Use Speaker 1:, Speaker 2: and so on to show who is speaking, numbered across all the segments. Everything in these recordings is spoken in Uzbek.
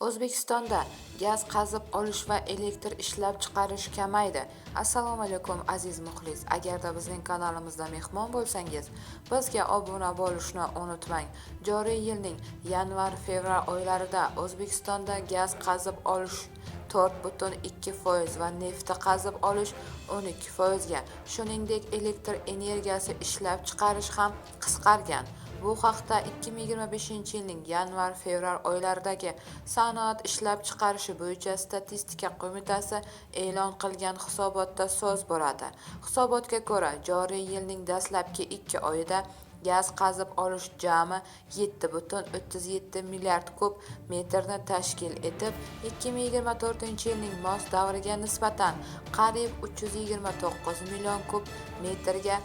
Speaker 1: O'zbekistonda gaz qazib olish va elektr ishlab chiqarish kamaydi. Assalomu alaykum, aziz muxlis. Agarda bizning kanalimizda mehmon bo'lsangiz, bizga obuna bo'lishni unutmang. Joriy yilning yanvar-fevral oylarida O'zbekistonda gaz qazib olish 4,2% va neftni qazib olish 12%ga, shuningdek, elektr energiyasi ishlab chiqarish ham qisqargan. Bu haqda 2025-yilning yanvar-fevral oylaridagi sanoat ishlab chiqarishi bo'yicha statistika qo'mitasi e'lon qilgan hisobotda so'z boradi. Hisobotga ko'ra, joriy yilning dastlabki 2 oyida gaz qazib olish jami 7,37 milliard kub metrni tashkil etib, 2024-yilning mos davriga nisbatan qariyb 329 million kub metrga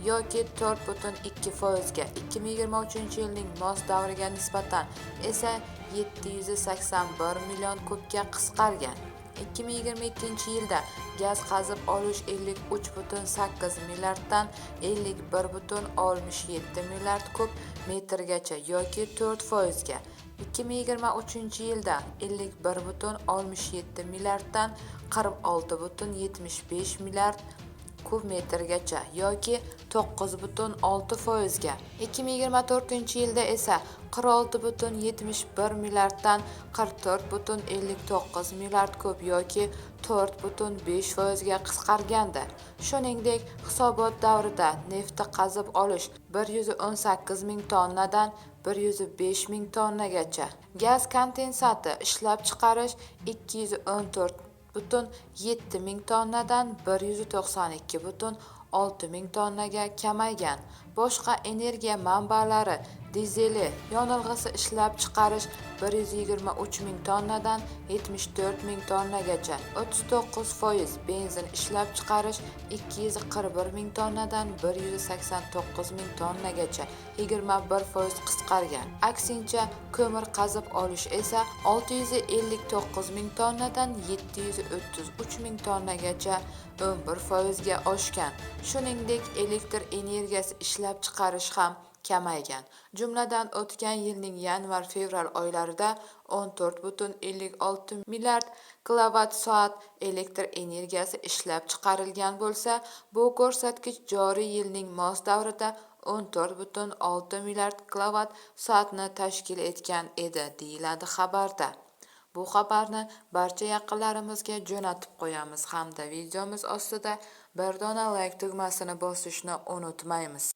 Speaker 1: yoki 4,2%ga, 2023-yilning mos davriga nisbatan esa 781 million kubga qisqargan. 2022 yilda gaz qazib olish 53,8 milliarddan 51,67 milliard kub metrgacha yoki 4%ga, 2023 yilda 51,67 milliarddan 46,75 milliard kub metrgacha yoki 9,6%ga, 2024 yilda esa 46,71 milliarddan 44,59 milliard kub yoki 4,5%ga qisqargandi. Shuningdek, hisobot davrida neftni qazib olish 118 ming tonnadan 105 ming tonnagacha, gaz kondensati ishlab chiqarish 214,7 ming tonnadan 192,6 ming tonnaga kamaygan. Boshqa energiya manbalari dizeli yonilg'isi ishlab chiqarish 123 ming tonnadan 74 ming tonnagacha 39%, benzin ishlab chiqarish 241 ming tonnadan 189 ming tonnagacha 21% qisqargan. Aksincha, ko'mir qazib olish esa 659 ming tonnadan 733 ming tonnagacha 11%ga oshgan. Shuningdek, elektr energiyasi ishlab chiqarish ham kamaygan. Jumladan, o'tgan yilning yanvar-fevral oylarida 14,56 milliard kilovat soat elektr energiyasi ishlab chiqarilgan bo'lsa, bu ko'rsatkich joriy yilning mos davrida 14,6 milliard kilovat soatni tashkil etgan edi, deyiladi xabarda. Bu xabarni barcha yaqinlarimizga jo'natib qo'yamiz hamda videomiz ostida bir dona layk tugmasini bosishni unutmaymiz.